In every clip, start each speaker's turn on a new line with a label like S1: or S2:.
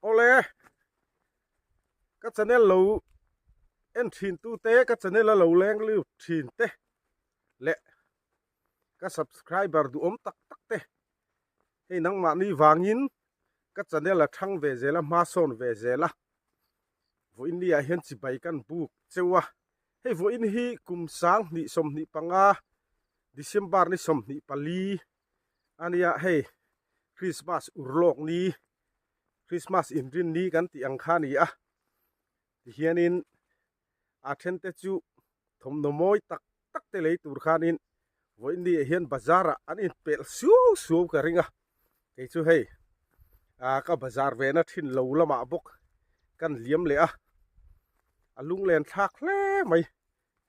S1: Awle, ka channel lo en thin tu te, ka channel a lo leng lut thin te leh ka subscriber duhawm tak tak te hei nangmahni vangin ka channel a thang ve zel a, hma sawn ve zel a. Vawiin ni ah hian chibai kan buk cheu a, hei vawiin hi kum 2025 December ni 24 ania hei Christmas urlawk ni Christmas inrin ni kan tih ang kha a ni a tihianin a then te chu thawmhnaw mawi tak tak te lei tur khanin vawiin ni ah hian bazar ah an inpelh suau suau ka ring a kei chu hei ah ka bazar ve na thin lo lamah bawk kan liam leh a a lunglen thlak hle mai.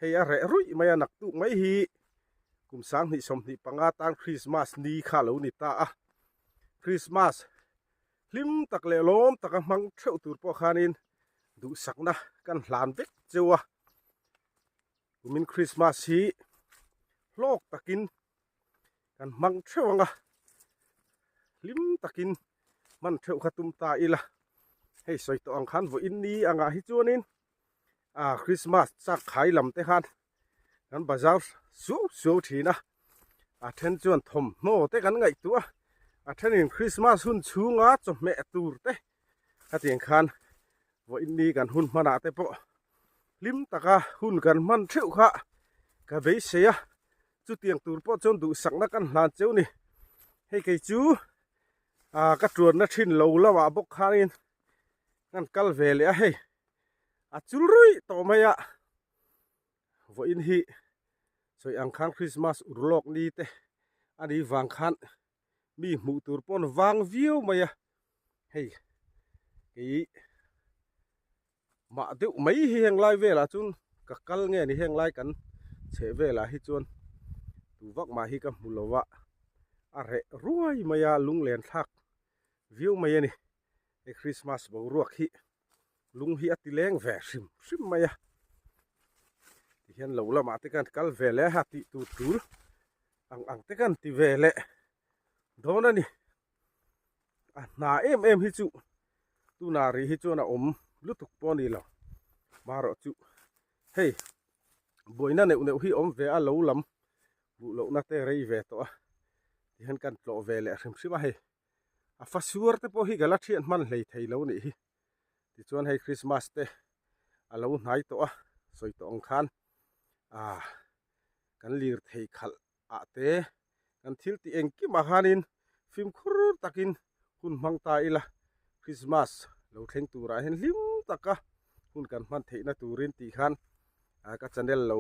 S1: Hei a reh ruih mai a, naktuk mai hi kum 2025 tan Christmas ni kha a lo ni ta a. Christmas hlim tak leh lawm taka hmang theuh tur pawh khanin duhsakna kan hlan vek cheu a. Kumin Christmas hi hlawk takin kan hmang theuh ang a, hlim takin hman theuh kha tum ta ila. Hei sawi tawh ang khan vawiin ni angah hi chuanin ah Christmas chak khai lam te khan kan bazar suau suau thin a a then chuan thawmhnaw te kan ngaihtuah a a thenin Christmas hun chhunga chawhmeh tur te hetiang khan vawiin ni kan hun hmanah te pawh hlim taka hun kan hman theuh kha ka beisei a chutiang tur pawh chuan duhsakna kan hlan cheu ni hei kei chu ah ka tuanna thin lo lamah bawk khanin kan kal ve leh a hei a chul ruih tawh mai a vawiin hi sawi ang khan Christmas urlawk ni te a nih vang khan mi hmuh tur pawn vang viau mai a hei kei mah deuh mai hi heng lai velah chuan ka kal nge ni heng lai kan chheh velah hi chuan tu vak mah hi ka hmu lo a a reh ruai mai a lunglen thlak viau mai a ni he Christmas boruak hi lung hi a ti leng ve hrim hrim mai a tihian lo lamah te khan kal ve leh a tih tur tul ang ang te khan ti ve leh dawn a ni a hna em em hi chu tuna ri hi chuan a awm lutuk pawh a ni lo marawh chu hei buaina neuh neuh hi awm ve a lo lam hmuh lohna te rei ve tawh a tihian kan tlawh ve leh hrim hrim a hei. A fa suar te pawh hi ka la thian hman hlei thei lo nih hi. Tichuan hei Christmas te a lo hnai tawh a, sawi tawh ang khan ah kan lir thei khalh ah te kan thil tih engkimah khanin fimkhur takin hun hmang ta ila Christmas lo thleng turah hian hlim taka hun kan hman theihna turin tih khan ah ka channel lo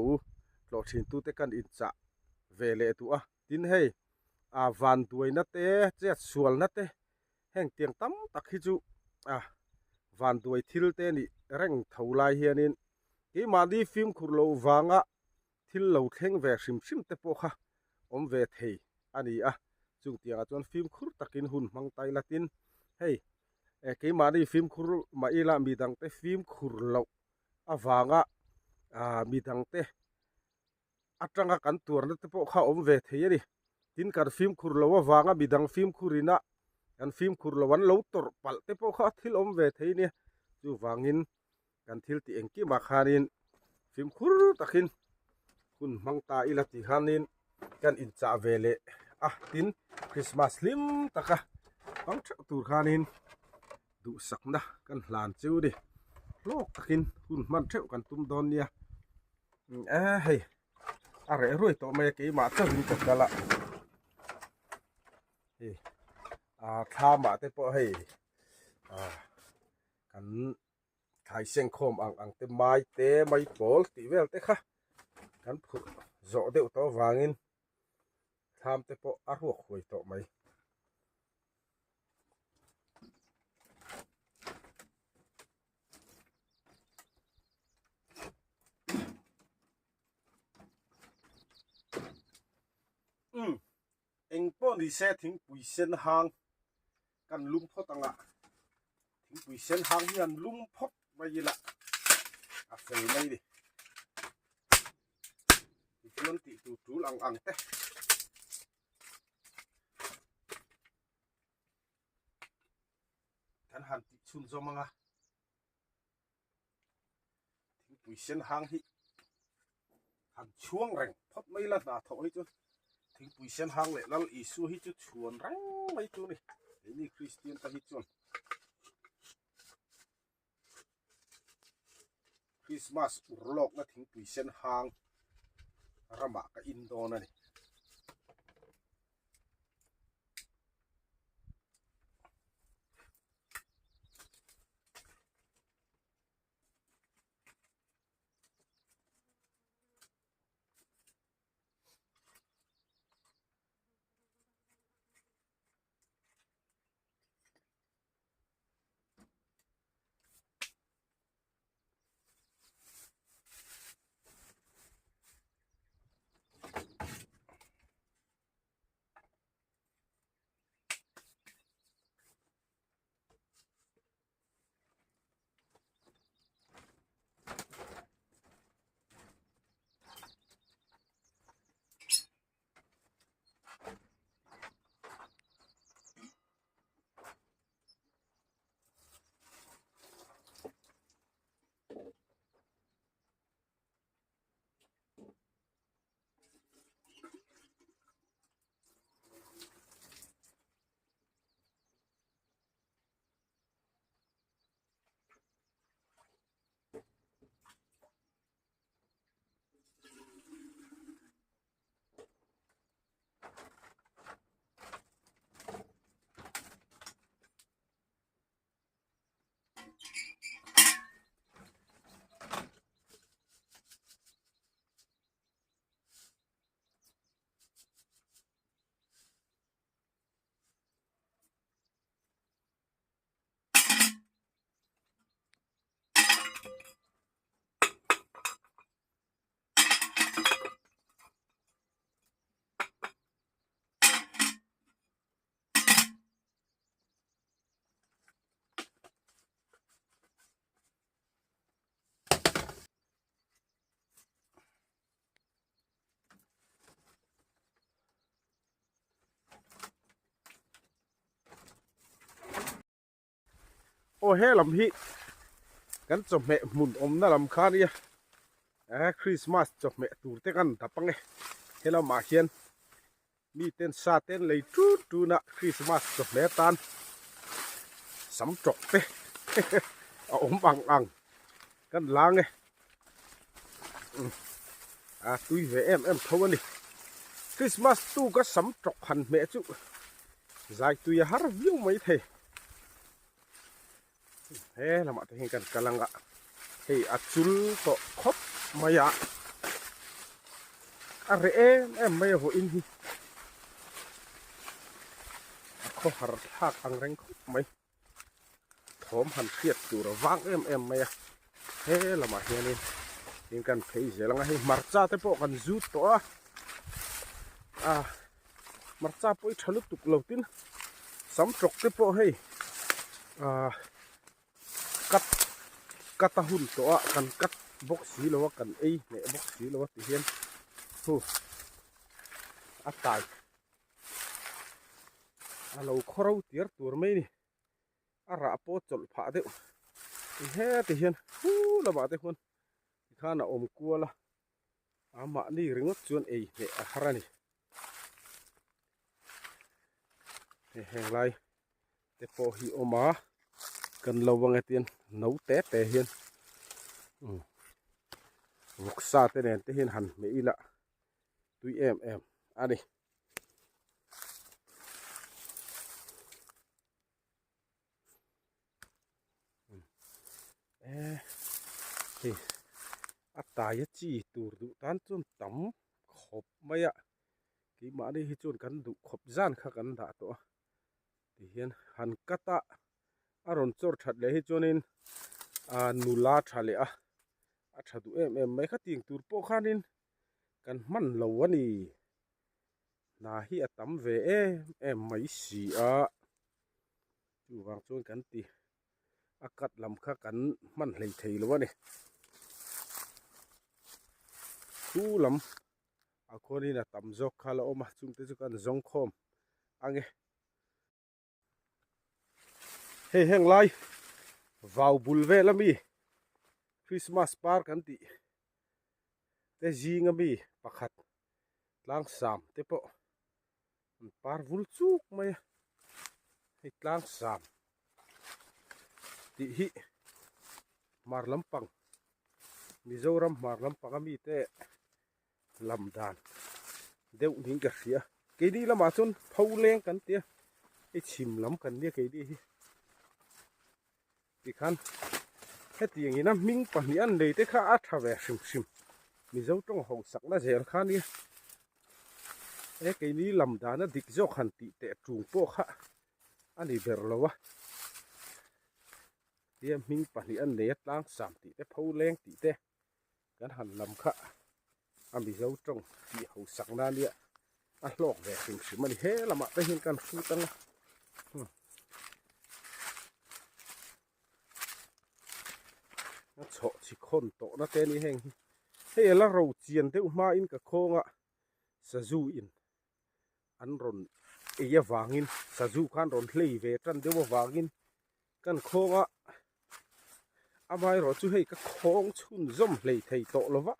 S1: tlawh thin tute kan inchah ve leh duh a. Tin hei ah van duaina te chet sualna te heng tiang tam tak hi chu ah van duai thil te nih reng tho lai hianin keimahni fimkhur loh vanga thil lo thleng ve hrim hrim te pawh kha awm ve thei a ni a, chung tiangah chuan fimkhur takin hun hmang tai la tin hei eh keimahni fimkhur mah ila midangte fimkhur loh avanga ah midangte atanga kan tuarna te pawh kha awm ve thei a ni. Tin, kan fimkhur lo avanga midang fimkhur ina kan fimkhur lo an lo tawrh palh te pawh kha thil awm ve thei a nia. Chuvangin kan thil tih engkimah khanin fimkhur takin hun hmang ta ila tih khanin kan inchah ve leh a. Tin, Christmas hlim taka hmang theuh tur khanin duhsakna kan hlan cheu a ni. Hlawk takin hun hman theuh kan tum dawn nia. E hei a reh ruai tawh mai a keimah chauhin ka kal a hei a thlamah te pawh hei ah kan thlai seng khawm ang ang te mai te mai pawl tih vel te kha kan phurh zawh deuh tawh avangin thlam te pawh a ruak huai tawh mai. Umm eng pawh ni se thingpui sen hang kan lum phawt ang a thingpui sen hang hi an lum phawt mai ila a fel mai ni tichuan tih tur tul ang ang te. Kan han tih chhunzawm anga thingpui sen hang hi han chhuang reng phawt mai la hna thawh hi chu thingpui sen hang leh Lal Isua hi chu chhuan reng mai chu ni keini Kristian te hi chuan Christmas urlawkna thingpui sen hang ramah ka in dawn a ni. Aw he lam hi kan chawhmeh hmun awmna lam kha ania eh Christmas chawhmeh tur te kan dap ange he lamah hian mi ten sa ten lei tun tun a Christmas chawhmeh atan sam tawk te a awm ang ang kan la ange a tui ve em em tho ani Christmas tu ka sam tawk han hmeh chu zai tui a har viau mai thei he lamah te hian kan kal anga hei a chul tawh khawp mai a a reh em em mai a vawiin hi a khawhar thlak ang reng khawp mai. Thawm han hriat tur a vang em em mai a, he lamah hianin tin kan phei zel ang a, hei hmarcha te pawh kan zut tawh a, ah hmarcha pawh hi tha lutuk lo tin sam tawk te pawh hei ah cut cut a hun tawh a kan cut bawk si lo a kan ei hneh bawk si lo a ti hian hu a tai. A lo khaw ro tiar tur mai ni a rah pawh chawlh phah deuh ti heti hian hu lamah te khuan tikhan a awm kual a a mahni ringawt chuan ei hneh a har a ni hei heng lai te pawh hi awm a kan lo ang e tian no te te hian umm vawksa te nen te hian han hmeh ila tui em em a ni. Hei a taia chi tur duh tan chuan tam khawp mai a keimahni hi chuan kan duh khawp zan kha kan dah tawh a tihian han cut a a rawn chawr that leh hi chuanin ah nula tha leh a a tha duh em em mai khatiang tur pawh khanin kan hman lo a ni. Hna hi a tam ve em em mai si a, chuvang chuan kan ti a cut lam kha kan hman hlei thei lo a ni. Thu lam a khuanin a tam zawk kha la awm a, chungte chu kan zawng khawm ang e. Hei heng lai vau bul vel ami Christmas par kan tih te zing ami pakhat tlang sam te pawh an par vul chuk mai a hei tlang sam tih hi hmar lampang Mizoram hmar lampang ami te lam dan deuh niin ka hria keini lamah chuan pho leng kan tia hei chhim lam kan nia keini hi tikhan hetiang ina hming pahnih an nei te kha a tha ve hrim hrim Mizo tawng ho sakna zel kha nia he keini lam dana dik zawk han tih teh tung pawh kha a ni ber lo a tia hming pahnih an nei a tlang sam tih te pho leng tih te. Kan han lam kha a Mizo tawng tih ho sak na nia a hlawk ve hrim hrim a ni. He lamah te hian kan hrut ang a. A chhawh chhi khawn tawh na te a ni heng hi. Hei a la ro chian deuh hmain ka khawnga sazu in an rawn ei avangin sazu khan rawn hlei ve tan deuh avangin kan khawnga amaherawh chu hei ka khawng chhun zawm hlei thei tawh lo va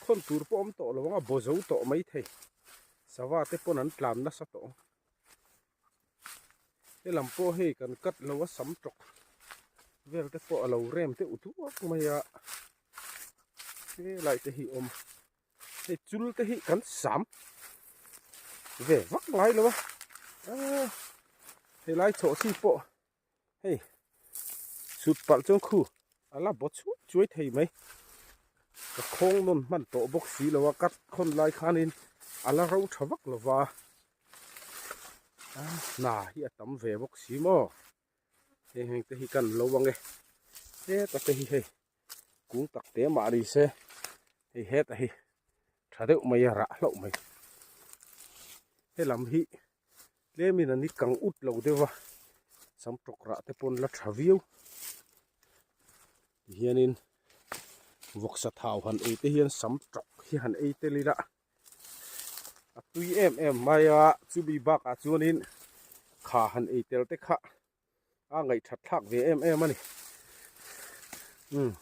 S1: khawn tur pawh awm tawh lo ang a baw zo tawh mai thei sava te pawn an tlan nasa tawh ang helam pawh hei kan cut lo a sam tawk vel te pawh a lo rem deuh duak mai a helai te hi awm. Hei chul te hi kan sam ve vak ngai lo a ah helai chawh chi pawh hei chhut palh chuan khu a la baw chhuai chuai thei mai ka khawng nawn hman tawh bawk si lo a cut khawn lai khanin a la ro tha vak lo va ah hna hi a tam ve bawk si maw heng heng te hi kan lo ang e heta te hi hei. Kung tak te mah ni se hei hetah hi tha deuh mai a rah hlauh mai helam hi tlemin an i kang ut lo deuh a sam tawk rah te pawn la tha viau tihianin vawksa thau han ei te hian sam tawk hi han ei tel ila a tui em em mai a chumi bakah chuanin kha han ei tel te kha. a ngaihthat thlak ve em em a ni umm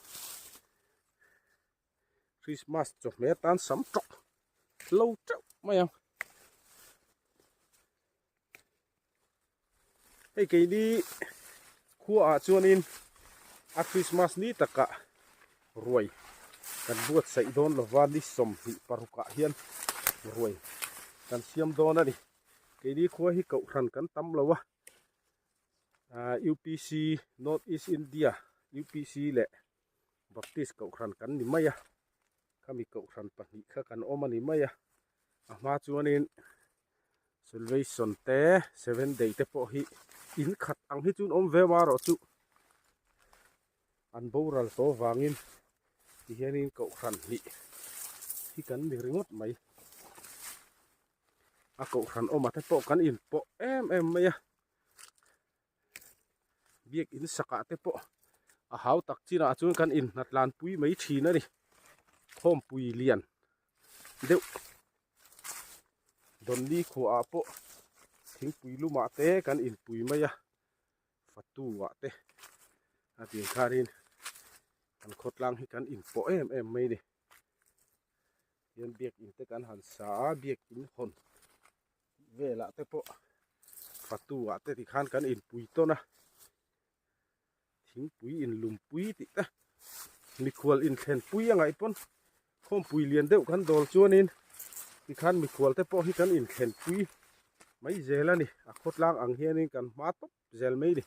S1: Christmas chawhmeh atan sam tawk lo teuh mai ang hei keini khuaah chuanin a Christmas ni takah ruai kan buatsaih dawn lova ni 26 ah hian ruai kan siam dawn a ni keini khua hi kohhran kan tam lo a. Upc North East India Upc leh Baptist kohhran kan ni mai a khami kohhran pahnih kha kan awm a ni mai a a hma chuanin Salvation te Seven Day te pawh hi in khat ang hi chu an awm ve marawh chu an boral tawh vangin tihianin kohhran hnih hi kan ni ringawt mai. A kohhran awmah te pawh kan inpawh em em mai a biak in sakah te pawh a hau tak chinah chuan kan inhnatlan pui mai thin a ni khawmpui lian deuh Donny khuaah pawh thingpui lumah te kan inpui mai a fatu ah te a tih khanin kan khawtlang hi kan inpawh em em mai a ni. Hian biakin te kan han sa a biakin hawn tih velah te pawh fatu ah te tikhan kan inpui tawn a thingpui inlumpui tih te mikhual inthlen pui a ngaih pawn khawmpui lian deuh kan dawl chuanin tikhan mikhual te pawh hi kan inthlen pui mai zel a ni a khawtlang ang hianin kan hma tawp zel mai a ni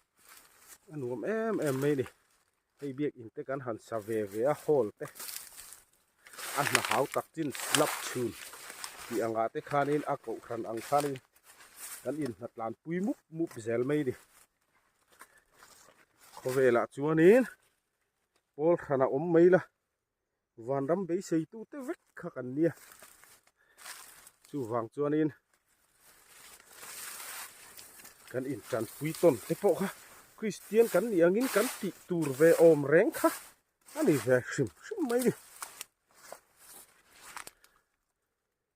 S1: a nuam em em mai a ni. Hei biakin te kan han sa ve ve a hall te a hna hau tak chin slab chhun tih angah te khanin a kohhran ang khanin kan inhna tlan pui mup mup zel mai a ni. Khawvelah chuanin pawl hran a awm mai la vanram beisei tu te vek kha kan nia chuvang chuanin kan intanpui tawn te pawh kha Kristian kan nih angin kan tih tur ve awm reng kha a ni ve hrim hrim mai a ni.